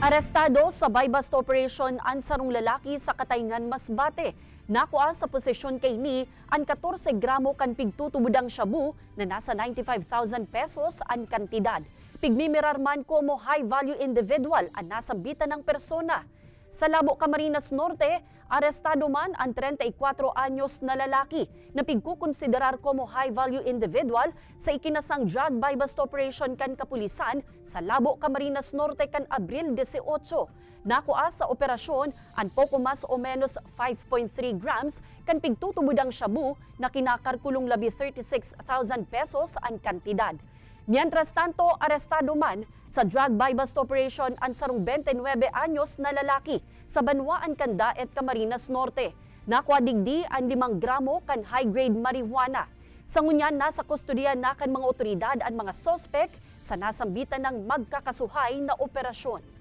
Arestado sa buy-bust operation ang sarong lalaki sa Cataingan, Masbate. Nakuha sa posesyon kaini ang 14 gramo kan pigtutubodang shabu na nasa 95,000 pesos ang kantidad. Pigmimirar man como high value individual ang nasambitan ng persona. Sa Labo, Camarines Norte, arestado man ang 34 anyos na lalaki na pigkukonsiderar como high value individual sa ikinasang drug buy-bust operation kan kapulisan sa Labo, Camarines Norte kan Abril 18. Nakuha sa operasyon ang poco mas o menos 5.3 grams kan pigtutubodang shabu na kinakalkulong labi 36,000 pesos ang kantidad. Mientras tanto, arestado man sa drug buy-bust operation ang sarong 29 anyos na lalaki sa Banwaan kan Daet, Camarines Norte. Nakuha digdi ang 5 gramo kan high-grade marijuana. Sa ngunyan, nasa kustodiya na kan mga otoridad ang mga sospek sa nasambitan ng magkakasuhay na operasyon.